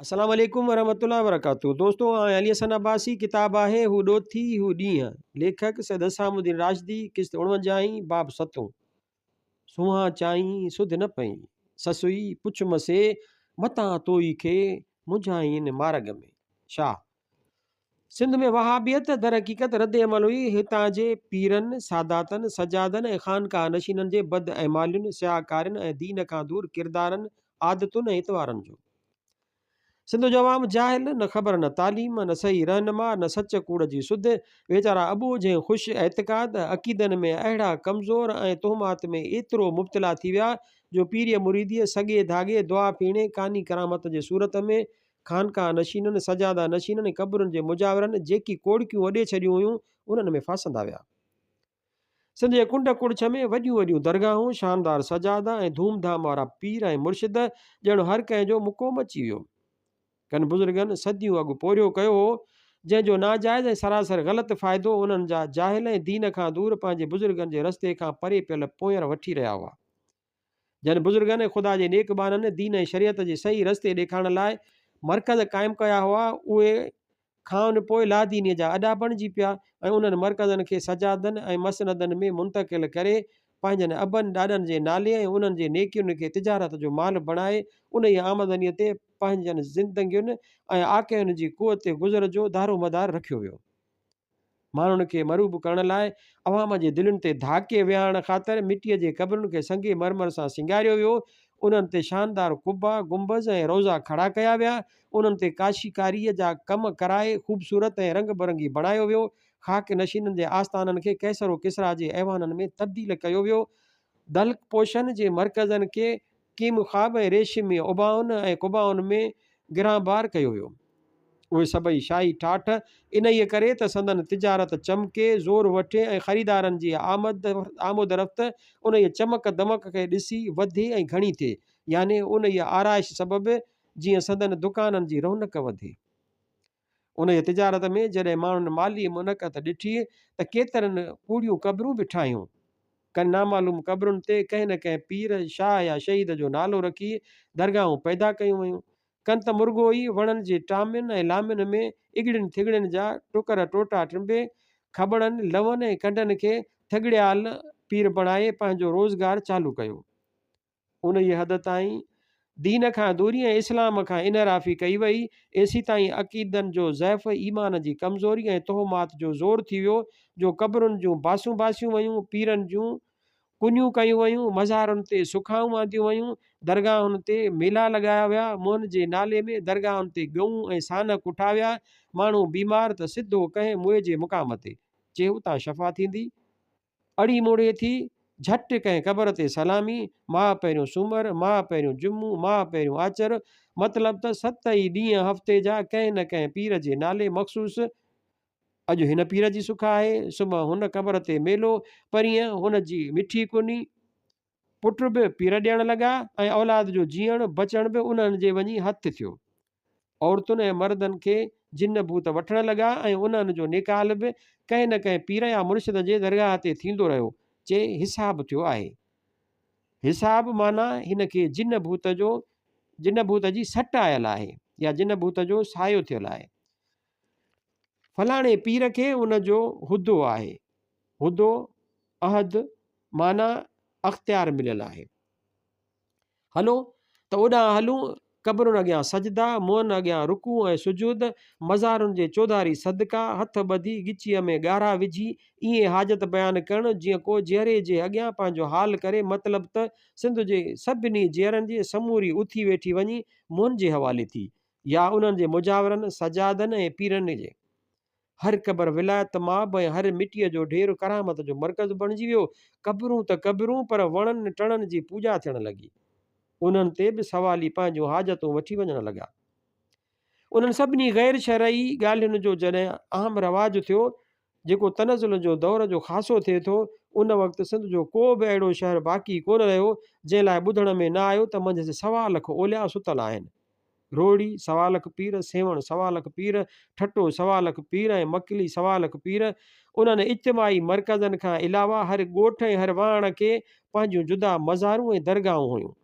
السلام عليڪم ورحمة الله وبرڪاته دوستو آئون علي حسن عباسي ڪتاب آهي هو ڏوٿي هو ڏينهن ليکڪ سيد حسام الدين راشدي قسط اڻونجاهين باب ستون سونهان چائين سڌ نه پئين سسئي پڇ مسي متان توئي کي منجهائين مارڳ ۾ شاهه سنڌ ۾ وهابيت درحقيقت رد عمل هئي هتان جي پيرن، ساداتن، سجادن ۽ خانقاهه نشينن جي بد اعمالين، سياهه ڪارين ۽ دين کان دور ڪردارن، عادتن ۽ اتوارن جو. سنڌ جو عوام جاهل، نه خبر نه تعليم، نه صحيح رهنما، نه سچ ڪوڙ جي سڌ، ويچارا اٻوجهه ۽ خوش اعتقاد، عقيدن ۾ اهڙا ڪمزور ۽ تهمات ۾ ايترو مبتلا ٿي ويا جو پيريء مريديء، سڳي ڌاڳي، دعا ڦيڻي، ڪاني ڪرامت جي صورت ۾ خانقاهه نشينن، سجاده نشينن ۽ قبرن جي مجاورن جيڪي ڪوڙڪيون اڏي ڇڏيون هيون، انهن ۾ ڦاسندا ويا. سنڌ جي ڪنڊ ڪڙڇ ۾ وڏيون وڏيون درگاهون، شاندار سجادا ۽ ڌوم ڌام وارا پير ۽ مرشد ڄڻ هر ڪنهن جو مڪو مچي ويو. ڪن بزرگن صديون اڳ پورهيو ڪيو هو، جنهن جو ناجائز ۽ سراسر غلط فائدو انهن جا جاهل ۽ دين کان دور پنهنجي بزرگن جي رستي کان پري پيل پوئينر وٺي رهيا هئا. جن بزرگن ۽ خدا جي نيڪ ٻانهن دين ۽ شريعت جي صحيح رستي ڏيکارڻ لاء مرڪز قائم ڪيا هئا، اهي کانئن پوء لادينيء جا اڏا بڻجي پيا ۽ انهن مرڪزن کي سجادن ۽ مسندن ۾ منتقل ڪري پنهنجن ابن ڏاڏن جي نالي ۽ انهن جي نيڪين کي تجارت جو مال بڻائي انهيء آمدنيء تي پنهنجن زندگين ۽ آقين جي قوت گذر جو دارومدار رکيو ويو. ماڻهن کي مرعوب ڪرڻ لاء عوام جي دلين تي ڌاڪي ويهارڻ خاطر مٽيء جي قبرن کي سنگ مرمر سان سينگاريو ويو، انهن تي شاندار قبا، گنبذ ۽ روضا کڙا ڪيا ويا، انهن تي ڪاشيڪاريء جا ڪم ڪرائي خوبصورت ۽ رنگ برنگي بڻايو ويو، خاڪ نشينن جي آستانن کي قيصر و ڪسريٰ جي ايوانن ۾ تبديل ڪيو ويو، دلق پوشن جي مرڪزن کي ڪيمخواب ۽ ريشمي عبائن ۽ قبائن ۾ گرانبار ڪيو ويو. اهي سڀئي شاهي ٺاٺ انهيء ڪري ته سندن تجارت چمڪي، زور وٺي ۽ خريدارن جي آمد رفت انهيء چمڪ دمڪ کي ڏسي وڌي ۽ گهڻي ٿئي، يعني انهيء آرائش سبب جيئن سندن دڪانن جي رونق وڌي. انهيء تجارت ۾ جڏهن ماڻهن مالي منقعت ڏٺي ته ڪيترن ڪوڙيون قبرون به ٺاهيون. ڪن نامعلوم قبرن تي ڪنهن نه ڪنهن پير، شاهه يا شهيد جو نالو رکي درگاهون پيدا ڪيون ويون. ڪن ته مرڳو ئي وڻن جي ٽامين ۽ لامين ۾ اڳڙين ٿڳڙين جا ٽڪر ٽوٽا ٽنبي، کٻڙن، لون ۽ ڪنڊن کي ٿڳڙيال پير بڻائي پنهنجو روزگار چالو ڪيو. انهيء حد تائين دين کان دوري ۽ اسلام کان انحرافي ڪئي وئي، ايسيتائين عقيدن جو ضعف، ايمان جي ڪمزوري ۽ تهمات جو زور ٿي ويو جو قبرن جون باسون باسيون ويون، پيرن جون ڪنيون ڪيون ويون، مزارن تي سکائون آنديون ويون، درگاهن تي ميلا لڳايا ويا، منهن جي نالي ۾ درگاهن تي ڳئون ۽ سانحه ڪٺا ويا، ماڻهو بيمار ته سڌو ڪنهن موئي جي مقام تي، چي اتان شفا ٿيندي. اڙي موڙي ٿي، جهٽ ڪنهن قبر تي سلامي، ماهه پهريون سومر، ماهه پهريون جمعو، ماهه پهريون آچر، مطلب ته ست ئي ڏينهن هفتي جا ڪنهن نه ڪنهن پير جي نالي مخصوص، اڄ هن پير جي سک آهي، صبح هن قبر تي ميلو، پرينء هن جي مٺي ڪني، پٽ به پير ڏيڻ لڳا ۽ اولاد جو جيئڻ بچڻ به انهن جي وڃي هٿ ٿيو. عورتن ۽ مردن کي جن ڀوت وٺڻ لڳا ۽ انهن جو نيڪال به ڪنهن نه ڪنهن پير يا مرشد جي درگاهه تي ٿيندو رهيو، چي حساب ٿيو آهي. حساب معنيٰ هن کي جن ڀوت جو جن ڀوت جي سٽ آيل آهي يا جن ڀوت جو سايو ٿيل آهي. فلاڻي پير کي ان جو هدو آهي. هدو، عهد، معنيٰ اختيار مليل آهي. هلو ته اوڏانهن هلون، قبرن اڳيان سجدا، منهن اڳيان رڪوع ۽ سجود، مزارن جي چوڌاري صدقا، هٿ ٻڌي ڳچيء ۾ ڳارها وجهي ائين حاجت بيان ڪرڻ جيئن ڪو جيئري جي اڳيان پنهنجو حال ڪري مطلب ته سنڌ جي سڀني جيئرن جي سموري اٿي ويٺي وڃي منهن جي حوالي ٿي يا انهن جي مجاورن، سجادن ۽ پيرن جي. هر قبر ولايت ماب ۽ هر مٽيء جو ڍير ڪرامت جو مرڪز بڻجي ويو. قبرون ته قبرون پر وڻن ٽڻن جي پوڄا ٿيڻ لڳي. انهن تي به سوالي پنهنجون حاجتون وٺي وڃڻ لڳا. انهن سڀني غير شرعي ڳالهين جو جڏهن عام رواج ٿيو، جيڪو تنزل جو دور جو خاصو ٿئي ٿو، ان وقت سنڌ جو ڪو به اهڙو شهر باقي ڪونه رهيو، جنهن لاء ٻڌڻ ۾ نه آيو ته منجهس سوا لک اولياء ستل آهن. روهڙي، سوا لک پير، سيوهڻ، سوا لک پير، ٺٽو، سوا لک پير ۽ مڪلي، سوا لک پير، انهن اجتماعي مرڪزن کان علاوه هر ڳوٺ ۽ هر واهڻ کي پنهنجون جدا مزارون ۽ درگاهون هيون.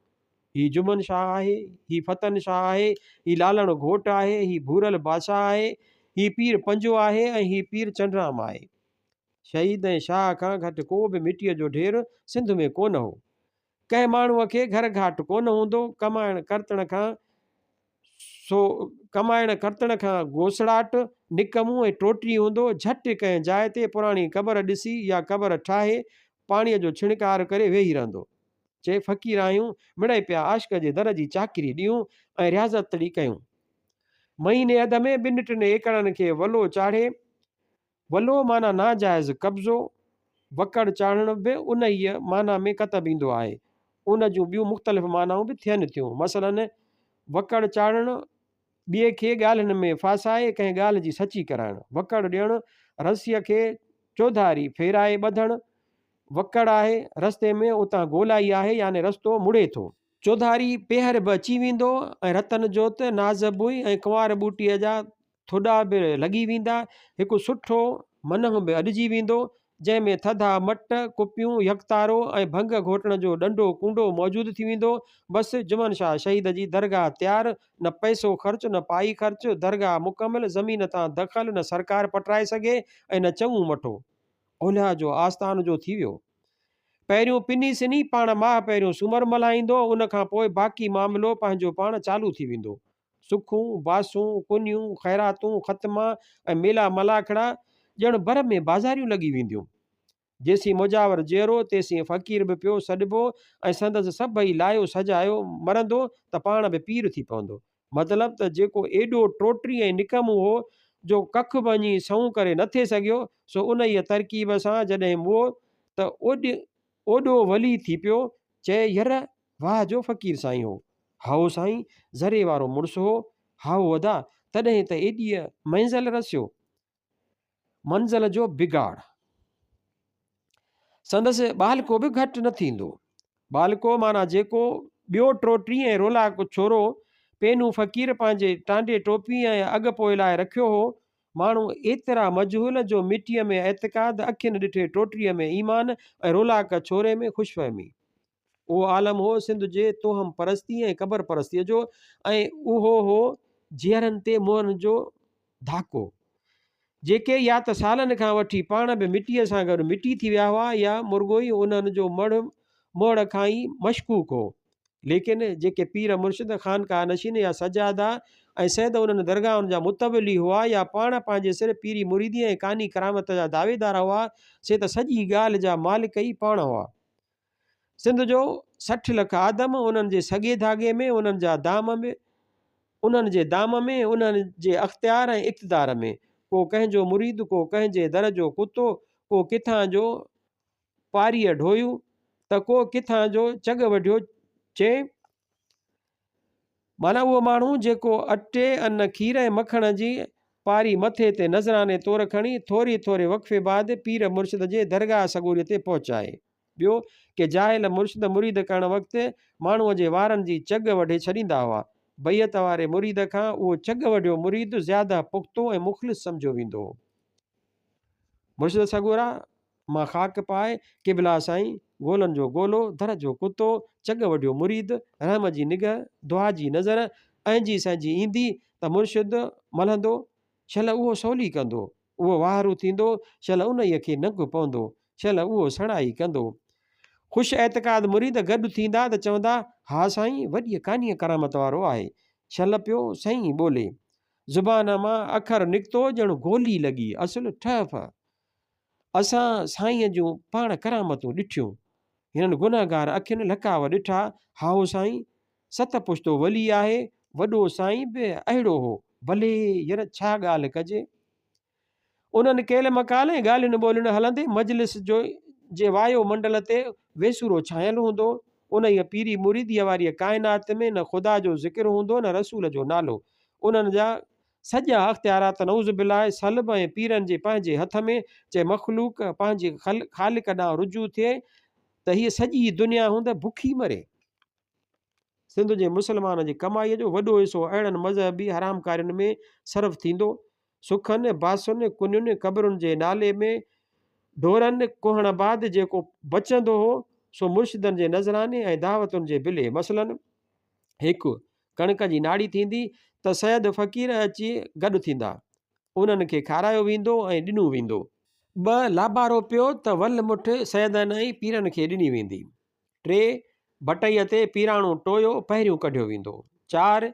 هي جمن شاهه آهي، هي فتن شاهه آهي، هي لالڻ گهوٽ آهي، هي ڀورل بادشاهه آهي، هي پير پنجو آهي ۽ هي پير چنڊرام آهي. شهيد ۽ شاهه کان گهٽ ڪو به مٽيء جو ڍير سنڌ ۾ ڪونه هو. ڪنهن ماڻهوء کي گهر گهاٽ ڪونه هوندو، ڪمائڻ ڪرتڻ کان سو ڪمائڻ ڪرتڻ کان گوسڙاٽ، نڪمون ۽ ٽوٽي هوندو، جهٽ ڪنهن جاء تي پراڻي قبر ڏسي يا قبر ٺاهي پاڻيء جو ڇڻڪار ڪري ويهي رهندو. چي فقير آهيون، مڙئي پيا عاشق جي در جي چاڪري ڏيون ۽ رياضتڙي ڪيون. مهيني اڌ ۾ ٻن ٽن ايڪڙن کي ولو چاڙهي، ولو معنيٰ ناجائز قبضو، وڪڙ چاڙهڻ به انهيء معنيٰ ۾ ڪتب ايندو آهي. ان جون ٻيون مختلف معنائون به ٿين ٿيون. مثلاً، وڪڙ چاڙهڻ، ٻئي کي ڳالهين ۾ ڦاسائي ڪنهن ڳالهه جي سچي ڪرائڻ، وڪڙ ڏيڻ، رسيء کي چوڌاري ڦيرائي ٻڌڻ، وڪڙ آهي رستي ۾ اتان گولائي آهي يعني رستو مڙي ٿو. چوڌاري پيهر به اچي ويندو ۽ رتن جوت، نازبوئي ۽ ڪنوار ٻوٽيء جا ٿڏا به لڳي ويندا، هڪ سٺو منهن به اڏجي ويندو، جنهن ۾ ٿڌا مٽ، ڪپيون، يڪتارو ۽ ڀنگ گهوٽڻ جو ڏنڊو ڪونڊو موجود ٿي ويندو. بس جمن شاهه شهيد جي درگاهه تيار، نه پئسو خرچ نه پائي خرچ، درگاهه مڪمل، زمين تان دخل نه سرڪار پٽرائي سگهي ۽ نه چڱو مٺو. اولياء جو آستان جو ٿي ويو. پهريون پني سني پاڻ ماهه پهريون سومر ملهائيندو، ان کان پوء باقي معاملو پنهنجو پاڻ چالو ٿي ويندو. سکون، باسون، ڪنيون، خيراتون، ختما ۽ ميلا ملاکڙا ڄڻ بر ۾ بازاريون لڳي وينديون. جيسين مجاور جيئرو، تيسين فقير به پيو سڏبو ۽ سندس سڀئي لايو سجايو مرندو ته پاڻ به پير ٿي پوندو. مطلب ته جيڪو ايڏو ٽوٽري ۽ نڪمو هو، جو ڪک ڀڃي سنئون ڪري نه ٿي سگهيو، سو انهيء ترڪيب سان جڏهن مئو ته اوڏو ولي ٿي پيو. چئي، ير! واهه جو فقير سائين هو. هائو سائين، ذري وارو مڙس هو. هائو ادا، تڏهن ته ايڏيء منزل رسيو. منزل جو بگاڙ. سندس ٻالڪو به گهٽ نه ٿيندو. ٻالڪو معنيٰ جيڪو ٻيو ٽوٽي ۽ رولاڪ ڇورو پينو فقير پنهنجي ٽانڊي ٽوپي ۽ اڳ پوء لاء رکيو هو. ماڻهو ايترا مجهول جو مٽيء ۾ اعتقاد، اکين ڏٺي ٽوٽيء ۾ ايمان ۽ رولاڪ ڇوري ۾ خوشفهمي. اهو عالم هو سنڌ جي توهم پرستي ۽ قبر پرستيء جو ۽ اهو هو جيئرن تي مئن جو ڌاڪو، جيڪي يا ته سالن کان وٺي پاڻ به مٽيء سان گڏ مٽي ٿي ويا هئا يا مرڳوئي انهن جو مڙهه مهڙ کان ئي مشڪوڪ هو. ليڪن جيڪي پير مرشد، خانقاهه نشين يا سجاده ۽ سيد انهن درگاهن جا متولي هئا يا پاڻ پنهنجي سر پيري مريدي ۽ ڪاني ڪرامت جا دعويدار هئا، سي ته سڄي ڳالهه جا مالڪ ئي پاڻ هئا. سنڌ جو 60 لک آدم انهن جي سڳي ڌاڳي ۾، انهن جا دام ۾، انهن جي دام ۾، انهن جي اختيار ۽ اقتدار ۾. ڪو ڪنهن جو مريد، ڪو ڪنهن جي در جو ڪتو، ڪو ڪٿان جو پاريء ڍويو ته ڪو ڪٿان جو چڳ وڍيو چي. معنيٰ اهو ماڻهو جيڪو اٽي، ان، کير ۽ مکڻ جي پاري مٿي تي نذراني طور کڻي ٿوري ٿوري وقفي بعد پير مرشد جي درگاهه سڳوريء تي پهچائي. ٻيو، ڪي جاهل مرشد مريد ڪرڻ وقت ماڻهوء جي وارن جي چڳ وڍي ڇڏيندا هئا. بيعت واري مريد کان اهو چڳ وڍيو مريد زياده پختو ۽ مخلص سمجهيو ويندو هو. مرشد سڳورا! مان خاڪ پائي، قبلا سائين، گولن جو گولو، در جو ڪتو، چڳ وڍيو مريد، رحم جي نگهه، دعا جي نظر، اهنجي سهنجي ايندي ته مرشد ملهندو، شل اهو سولي ڪندو، اهو واهرو ٿيندو، شل انهيء کي ننگ پوندو، شل اهو سڻائي ڪندو. خوش اعتقاد مريد گڏ ٿيندا ته چوندا، ها سائين، وڏيء ڪانيء ڪرامت وارو آهي، شل پيو سئين ٻولي. زبان مان اکر نڪتو ڄڻ گولي لڳي، اصل ٺهه ڦهه. اسان سائينء جون پاڻ ڪرامتون ڏٺيون. هنن گنهگار اکين لڪاوء ڏٺا، هائو سائين، ست پشتو ولي آهي، وڏو سائين به اهڙو هو. بلي ير ڇا ڳالهه ڪجي. انهن قيل مقال ۽ ڳالهين ٻولهين هلندي مجلس جو جي وايو منڊل تي ويسورو ڇانيل هوندو. انهيء پيري مريديء واريء ڪائنات ۾ نه خدا جو ذڪر هوندو نه رسول جو نالو. انهن جا سڄا اختيارات نعوذ بالله سلب ۽ پيرن جي پنهنجي هٿ ۾، چي مخلوق پنهنجي خالق ڏانهن رجوع ٿئي ته هيء سڄي دنيا هوند بکي مري. سنڌ جي مسلمان جي ڪمائيء جو وڏو حصو اهڙن مذهبي حرامڪارين ۾ صرف ٿيندو. سکن، باسن، ڪنين، قبرن جي نالي ۾ ڍورن ڪهڻ بعد جيڪو بچندو هو، سو مرشدن جي نذراني ۽ دعوتن جي بلي، مثلاً. هڪ، ڪڻڪ جي ناڙي ٿيندي ته سيد فقير اچي گڏ ٿيندا. انهن کي کارايو ويندو ۽ ڏنو ويندو. ٻه، لابارو پيو ته ول مٺ سيدن ۽ پيرن کي ڏني ويندي. ٽي، بٽئيء تي پيراڻو ٽويو پهريون ڪڍيو ويندو. چار،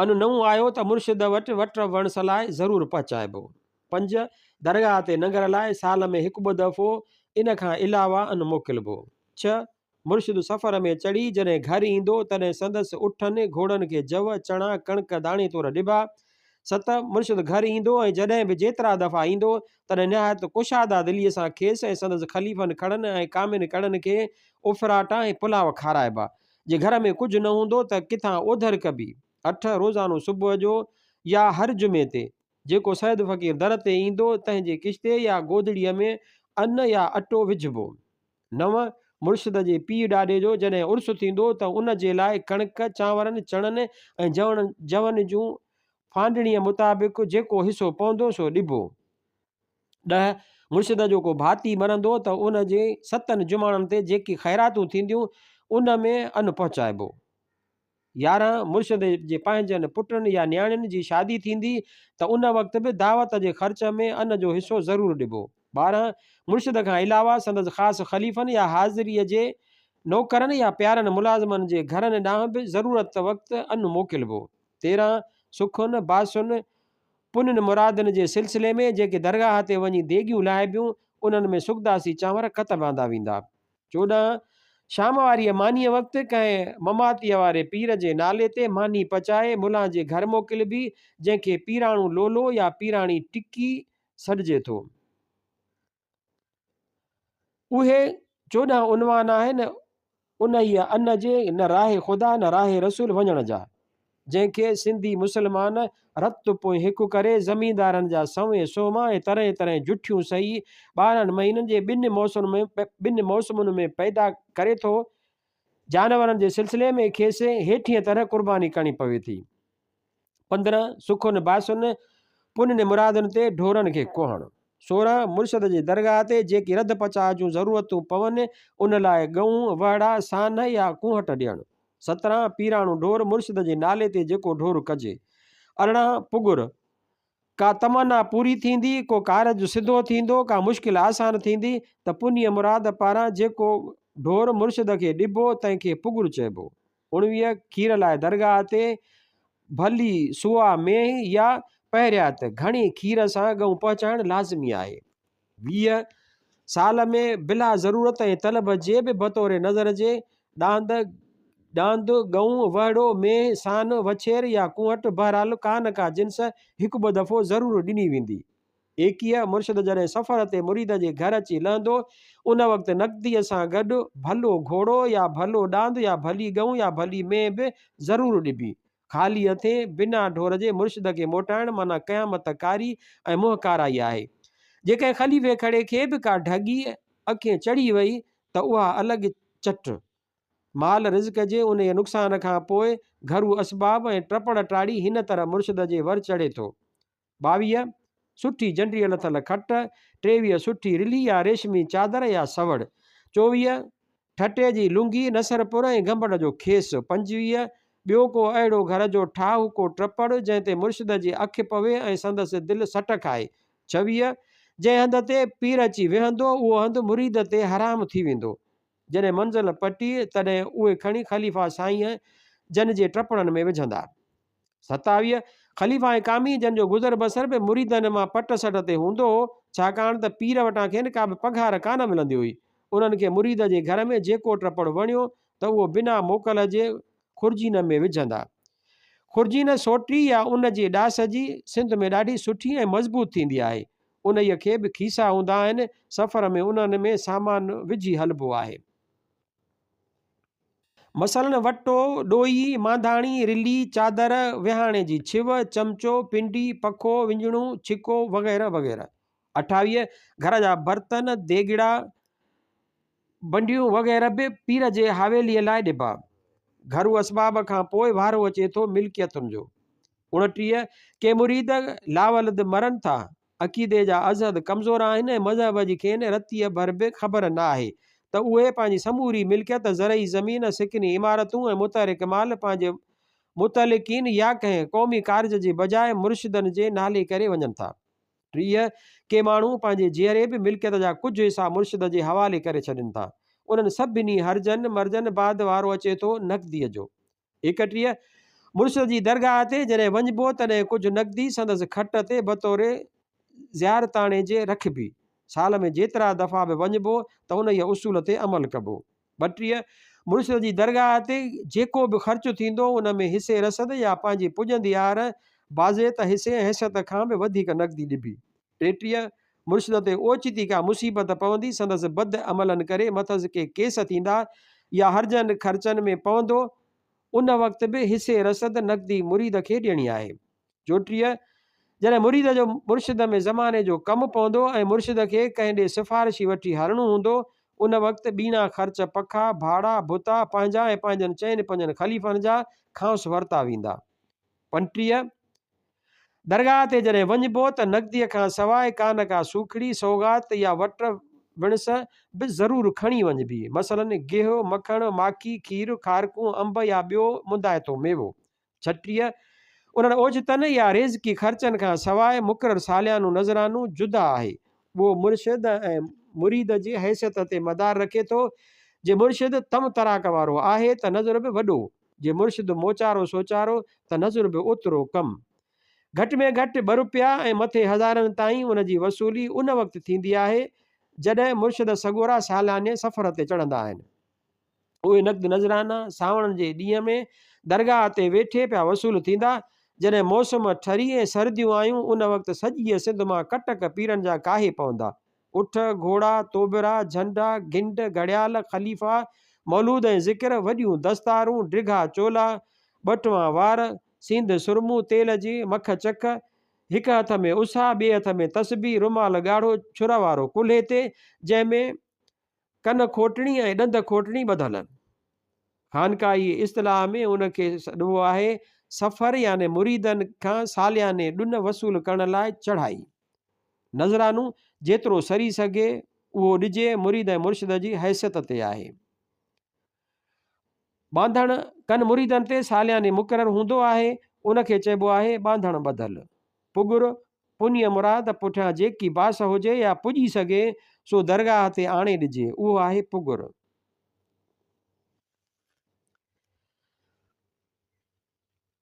ان نئون آيو ته مرشد وٽ وٽ وڻس لاء ضرور پهچائبو. پنج، درگاهه تي ننگر لاء سال ۾ هڪ ٻه دفعو ان کان علاوه ان موڪلبو. ڇهه، مرشد سفر ۾ چڙهي جڏهن گهر ايندو، تڏهن سندس اٺن، گهوڙن کي جؤ، چڻا، ڪڻڪ داڻي طور ڏبا. ست، مرشد گهر ايندو ۽ جڏهن به جيترا دفعا ايندو، تڏهن نهايت ڪشاده دليء سان کيس ۽ سندس خليفن کڙن ۽ ڪامن ڪڙن کي اڦراٽا ۽ پلاء کارائبا. جي گهر ۾ ڪجهه نه هوندو ته ڪٿان اوڌر ڪبي. اٺ، روزانو صبح جو يا هر جمعي تي، جيڪو سيد فقير در تي ايندو، تنهن جي ڪشتي يا گودڙيء ۾ ان يا اٽو وجهبو. نو، مرشد جي پيء ڏاڏي جو جڏهن عرس ٿيندو ته ان جي لاء ڪڻڪ، چانورن، چڻن ۽ جون جون ڦانڊڻيء مطابق جيڪو حصو پوندو سو ڏبو. 10، مرشد جو ڪو ڀاتي مرندو ته ان جي ستن جماڻن تي جيڪي خيراتون ٿينديون ان ۾ ان پهچائبو. 11، مرشد جي پنهنجن پٽن يا نياڻين جي شادي ٿيندي ته ان وقت به دعوت جي خرچ ۾ ان جو حصو ضرور ڏبو. 12، مرشد کان علاوه سندس خاص خليفن يا حاضريء جي نوڪرن يا پيارن ملازمن جي گهرن ڏانهن به ضرورت وقت ان موڪلبو. 13، سکن، باسن، پنن مرادن جي سلسلي ۾ جيڪي درگاهه تي وڃي ديڳيون لاهبيون، انهن ۾ سڳداسي چانور ڪتب آندا ويندا. 14، شام واريء مانيء وقت ڪنهن مماتيء واري پير جي نالي تي ماني پچائي ملان جي گهر موڪلبي، جنهن کي پيراڻو لولو يا پيراڻي ٽڪي سڏجي ٿو. اهي 14 عنوان آهن انهيء ان جي نه راهه خدا نه راهه رسول وڃڻ جا. جنهن کي سنڌي مسلمان رت پوء هڪ ڪري زميندارن جا سوين سوما ۽ طرحين طرحين جٺيون سهي 12 مهينن جي ٻن موسمن ۾ پيدا ڪري ٿو. جانورن جي سلسلي ۾ کيس هيٺينء طرح قرباني ڪرڻي پوي ٿي. 15، سکن باسن، پنن مرادن تي ڍورن کي ڪوهڻ. 16، مرشد جي درگاهه تي جيڪي رڌ پچاء جون ضرورتون پون، ان لاء ڳئون، وهڙا، سانهه يا ڪونهٽ ڏيڻ. 17، پيراڻو ڍور، مرشد جي نالي تي جيڪو ڍور ڪجي. 18، پڳر، ڪا تمنا پوري ٿيندي، ڪو ڪارج سڌو ٿيندو، ڪا مشڪل آسان ٿيندي ته پنيء مراد پاران جيڪو ڍور مرشد کي ڏبو، تنهن کي پڳر چئبو. 19، کير لاء درگاهه تي ڀلي سوا مينهن يا پهريات گهڻي کير سان ڳئون پهچائڻ لازمي آهي. 20، سال ۾ بلا ضرورت ۽ طلب جي به بطور نظر جي ڏاند، ڏاند، ڳئون، وهڙو، مينهن، سان، وڇير يا ڪونهٽ بهرحال ڪا نه ڪا جنس هڪ ٻه دفعو ضرور ڏني ويندي. 21، مرشد جڏهن سفر تي مريد جي گهر اچي لهندو، ان وقت نقديء سان گڏ ڀلو گهوڙو يا ڀلو ڏاند يا ڀلي ڳئون يا ڀلي مينهن به ضرور ڏبي. خالي هٿين، بنا ڍور جي مرشد کي موٽائڻ معنيٰ قيامت ڪاري ۽ منهن ڪارائي آهي. جي ڪنهن خليفي کڙي کي به ڪا ڍڳي اکين چڙهي وئي ته اها الڳ چٽ. مال رزق جي انهيء نقصان کان پوء گهرو اسباب ۽ ٽپڙ ٽاڙي هن طرح مرشد جي ور چڙهي ٿو. 22، سٺي جنڊيء لٿل کٽ، 23، سٺي رلهي يا ريشمي چادر يا سوڙ، 24، ٺٽي جي لنگي، نصرپور ۽ گنبڙ جو کيس، 25، ٻيو ڪو اهڙو گهر جو ٺاهوڪو ٽپڙ، جنهن تي مرشد جي اک پوي ۽ سندس دل سٽ کائي، 26، جنهن هنڌ تي پير اچي ويهندو، اهو هنڌ مريد تي حرام ٿي ويندو. جڏهن منزل پٽي، تڏهن اهي کڻي خليفا سائينء جن جي ٽپڙن ۾ وجهندا. 27، خليفا ۽ ڪامي جن جو گذر بسر به مريدن مان پٽ سٽ تي هوندو هو، ڇاڪاڻ ته پير وٽان کين ڪا به پگهار ڪانه ملندي هئي. انهن کي مريد جي گهر ۾ جيڪو ٽپڙ وڻيو ته اهو بنا موڪل جي خرجين ۾ وجهندا. خرجين سوٽي يا ان جي ڏاس جي سنڌ ۾ ڏاڍي سٺي ۽ مضبوط ٿيندي آهي. انهيء کي به کيسا هوندا آهن، سفر ۾ انهن ۾ سامان وجهي هلبو آهي. مثلاً وٽو، ڏوئي، مانڌاڻي، رلي، چادر، ويهاڻي جي ڇو، چمچو، پنڊي، پکو، وڃڻو، ڇڪو وغيره وغيره. 28، گهر جا برتن، ديڳڙا، بنڊيون وغيره به پير جي حاويليء لاء ڏبا. گهرو اسباب کان پوء وارو اچي ٿو ملڪيتن جو. 29، ڪي مريد لاولد مرن ٿا، عقيدي جا ازحد ڪمزور آهن ۽ مذهب جي کين رتيء ڀر به خبر نه آهي ته اهي پنهنجي سموري ملڪيت، زرعي زمين، سڪني عمارتون ۽ متحرڪ مال پنهنجي متعلقين يا ڪنهن قومي ڪارج جي بجاء مرشدن جي نالي ڪري وڃن ٿا. 30، ڪي ماڻهو پنهنجي جيئري به ملڪيت جا ڪجهه حصا مرشد جي حوالي ڪري ڇڏين ٿا. انهن سڀني هرجن مرجن بعد وارو اچي ٿو نقديء جو. 31، مرشد جي درگاهه تي جڏهن وڃبو تڏهن ڪجهه نقدي سندس کٽ تي بطور زيارتاڻي جي رکبي. سال ۾ جيترا دفعا به وڃبو ته انهيء اصول تي عمل ڪبو. 32، مرشد جي درگاهه تي جيڪو به خرچ ٿيندو ان ۾ حصي رسد يا پنهنجي پڄندي آهر بعضي ته حصي ۽ حيثيت کان به وڌيڪ نقدي ڏبي. 33، مرشد تي اوچتي ڪا مصيبت پوندي، سندس بد عملن ڪري مٿس ڪي ڪيس ٿيندا يا هرجن خرچن ۾ پوندو، ان وقت به حصي رسد نقدي مريد کي ڏيڻي آهي. 34، جڏهن مريد جو مرشد ۾ زماني جو ڪم پوندو ۽ مرشد کي ڪنهن ڏي سفارشي وٺي هلڻو هوندو، ان وقت ٻيڻا خرچ پکا، ڀاڙا، ڀتا، پنهنجا ۽ پنهنجن چئن پنجن خليفن جا کانئس ورتا ويندا. 35، درگاهه تي جڏهن وڃبو ته نقديء کان سواء ڪا نه ڪا سوکڙي، سوغات يا وٽ وڻس به ضرور کڻي وڃبي. مثلاً گيهه، مکڻ، ماکي، کير، کارڪون، انب يا ٻيو مندائتو ميوو. 36، انهن اوچتن يا ريزڪي خرچن کان سواء مقرر ساليانو نذرانو جدا آهي. اهو مرشد ۽ مريد جي حيثيت تي مدار رکي ٿو. جي مرشد طم طراق وارو آهي ته نذر به وڏو، جي مرشد موچارو سوچارو ته نذر به اوترو ڪم. گهٽ ۾ گهٽ ٻه روپيا ۽ مٿي هزارن تائين ان جي وصولي ان وقت ٿيندي آهي، جڏهن مرشد سڳورا سالياني سفر تي چڙهندا آهن. اهي نقد نذرانا سانوڻ جي ڏينهن ۾ درگاهه تي ويٺي پيا وصول ٿيندا. جڏهن موسم ٺري ۽ سرديون آيون، ان وقت سڄيء سنڌ مان ڪٽڪ پيرن جا ڪاهي پوندا. اٺ، گهوڙا، توبرا، جهنڊا، گهنڊ، گهڙيال، خليفا، مولود ۽ ذڪر، وڏيون دستارون، ڊگها چولا، ٻٽوان وار، سينڌ سرمو، تيل جي مک چک، هڪ هٿ ۾ اسها، ٻئي هٿ ۾ تسبيح، رومال ڳاڙهو ڇر وارو ڪلهي تي، جنهن ۾ ڪن کوٽڻي ۽ ڏند کوٽڻي ٻڌل. خانقاهي اصطلاح ۾ ان کي سڏبو آهي سفر يعني مريدن کان سالياني ڏن وصول ڪرڻ لاء چڙهائي. نذرانو جيترو سري سگهي اهو ڏجي مريد ۽ مرشد جي حيثيت تي آهي. ٻانڌڻ ڪن مريدن تي سالياني مقرر هوندو آهي ان کي چئبو آهي ٻانڌڻ ٻڌل. پڳر، پڃيء مراد پٺيان جيڪي باس هجي يا پڄي سگهي سو درگاهه تي آڻي ڏجي اهو آهي پڳر.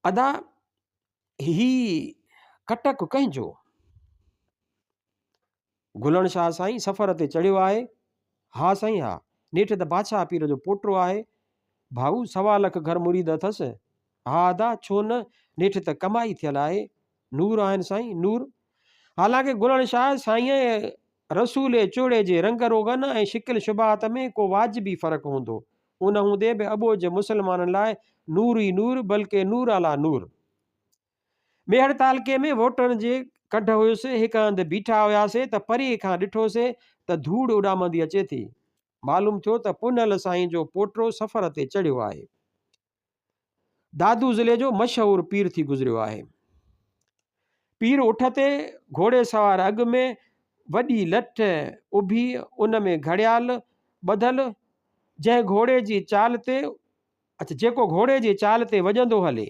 ادا هي ڪٽڪ ڪنهن جو؟ گلڻ شاهه سائين سفر تي چڙهيو آهي. ها سائين ها، نيٺ ته بادشاهه پير جو پوٽو آهي. ڀائو سوا لک گهر مريد اٿس. ها ادا ڇو نه، نيٺ ته ڪمائي ٿيل آهي. نور آهن سائين نور. حالانڪه گلڻ شاهه سائينء ۽ رسولي چوڙي جي رنگ روغن ۽ شڪل شباهت ۾ ڪو واجبي فرق هوندو، ان هوندي به اٻوجهه مسلمانن لاء نور ئي نور بلڪه نور عليٰ نور. ميهڙ تعلقي ۾ ووٽن جي ڪڍ هيس، هڪ هنڌ بيٺا هياسي ته پري کان ڏٺوسي ته ڌوڙ اڏامندي اچي ٿي. معلوم ٿيو ته پنهل سائين جو پوٽو سفر تي چڙهيو آهي. دادو ضلعي جو مشهور پير ٿي گذريو آهي. پير اٺ تي گهوڙي سوار اڳ ۾ وڏي لٺ اڀي ان ۾ گهڙيال ٻڌل جنهن گهوڙي جي چال تي اڇا جيڪو گهوڙي جي چال تي وڄندو هلي.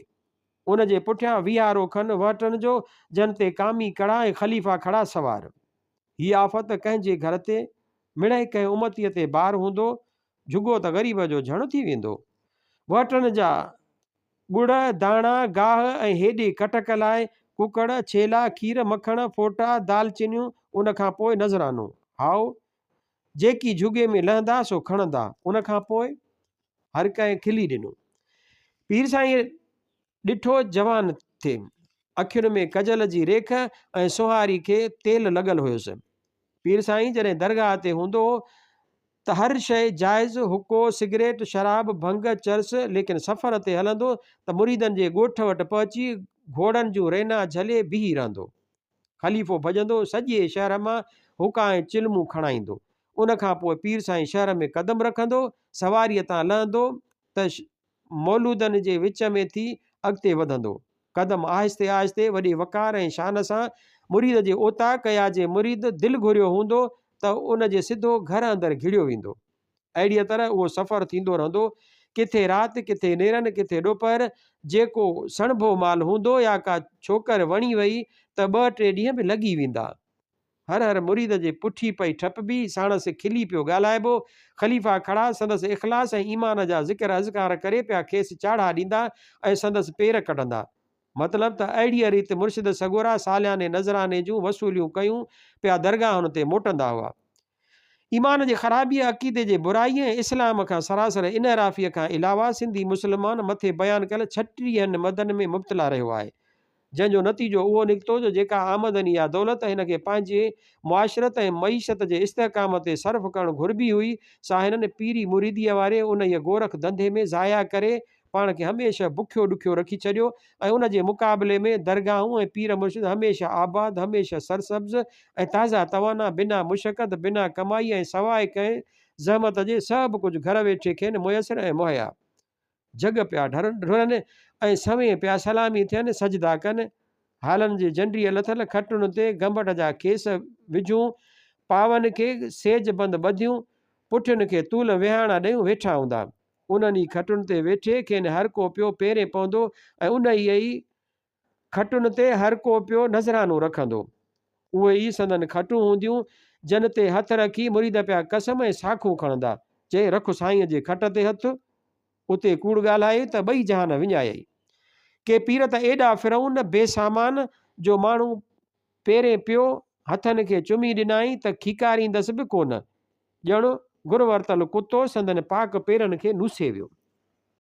ان جي پٺيان ويهارو کن وهٽن جو جن تي ڪامي ڪڙا ۽ خليفا کڙا سوار. هي آفت ڪنهن جي گهر تي مڙئي ڪنهن امتيء تي بار هوندو جهڳو ته غريب جو جهڻ ٿي ويندو. وهٽن جا ڳڙ، داڻا، گاهه ۽ هيڏي ڪٽڪ لاء ڪڪڙ، ڇيلا، کير، مکڻ، ڦوٽا، دالچينيون، ان کان پوء نذرانو. هائو، جيڪي جهڳي ۾ لهندا سو کڻندا. ان کان پوء هر ڪنهن کلي ڏنو. پير سائين ڏٺو جوان ٿي. اکين ۾ ڪجل جي ريک ۽ سونهاري کي تيل لڳل هيس. پير سائين جڏهن درگاهه تي هوندو هو ته هر شيء جائز، حقو، سگريٽ، شراب، ڀنگ، چرس، ليڪن سفر تي هلندو ته مريدن جي ڳوٺ وٽ پهچي گهوڙن جون رينا جهلي بيهي رهندو. خليفو ڀڄندو سڄي شهر مان حقا ۽ چلمون کڻائيندو. ان کان پوء پير سائين شهر ۾ قدم رکندو، سواريء تان لهندو ته مولودن جي وچ ۾ ٿي اڳتي وڌندو. قدم آهستي آهستي وڏي وقار ۽ شان سان مريد جي اوطاق يا جي مريد دل گهريو هوندو ته ان جي سڌو گهر اندر گهڙيو ويندو. اهڙيء طرح اهو سفر ٿيندو رهندو. ڪٿي رات، ڪٿي نيرن، ڪٿي ڏوپهر، جيڪو سڻڀو مال هوندو يا ڪا ڇوڪر وڻي وئي ته ٻه ٽي ڏينهن به لڳي ويندا. هر هر مريد جي پٺي پئي ٺپبي، ساڻس کلي پيو ڳالهائبو. خليفا کڙا سندس اخلاص ۽ ايمان جا ذڪر اذڪار ڪري پيا کيس چاڙها ڏيندا ۽ سندس پير ڪڍندا. مطلب ته اهڙيء ريت مرشد سڳورا سالياني نذراني جون وصوليون ڪيون پيا درگاهن تي موٽندا هئا. ايمان جي خرابيء، عقيدي جي برائيء ۽ اسلام کان سراسر انحرافيء کان علاوه سنڌي مسلمان مٿي بيان ڪيل ڇٽيهن مدن ۾ مبتلا رهيو آهي. جنهن جو نتيجو اهو نڪتو جو جيڪا آمدني يا دولت هن کي پنهنجي معاشرت ۽ معيشت جي استحڪام تي صرف ڪرڻ گهربي هئي سا هنن پيري مريديء واري انهيء گورک ڌنڌي ۾ ضايع ڪري پاڻ کي هميشه بکيو ڏکيو رکي ڇڏيو ۽ ان جي مقابلي ۾ درگاهون ۽ پير مرشد هميشه آباد، هميشه سرسبز ۽ تازه توانا، بنا مشقت، بنا ڪمائي ۽ سواء ڪنهن زحمت جي سڀ ڪجهه گهر ويٺي کين ميسر ۽ مهيا. جڳ پيا ڍرن ۽ سوين پيا سلامي ٿين، سجدا ڪن. هالن جي جنڊيء لٿل کٽن تي گنبٽ جا کيس وجهون، پاون کي سيج بند ٻڌيون، پٺين کي طول ويهاڻا ڏيون ويٺا هوندا. انهن ئي کٽن تي ويٺي کين هر ڪو پيو پيرين پوندو ۽ انهيء ئي کٽن تي هر ڪو پيو نذرانو رکندو. اهي ئي سندن کٽون هونديون، جن تي هٿ رکي مريد پيا قسم ۽ ساکون کڻندا، چي، رک سائينء جي کٽ تي هٿ، اتي ڪوڙ ڳالهايئي ته ٻئي جهان وڃايئي. ڪي پير ته ايڏا فرعون، بي سامان، جو ماڻهو پيرين پيو، هٿن کي چمي ڏنائين ته کيڪاريندس به ڪونه. ڄڻ گر ورتل ڪتو سندن پاڪ پيرن کي نوسي ويو.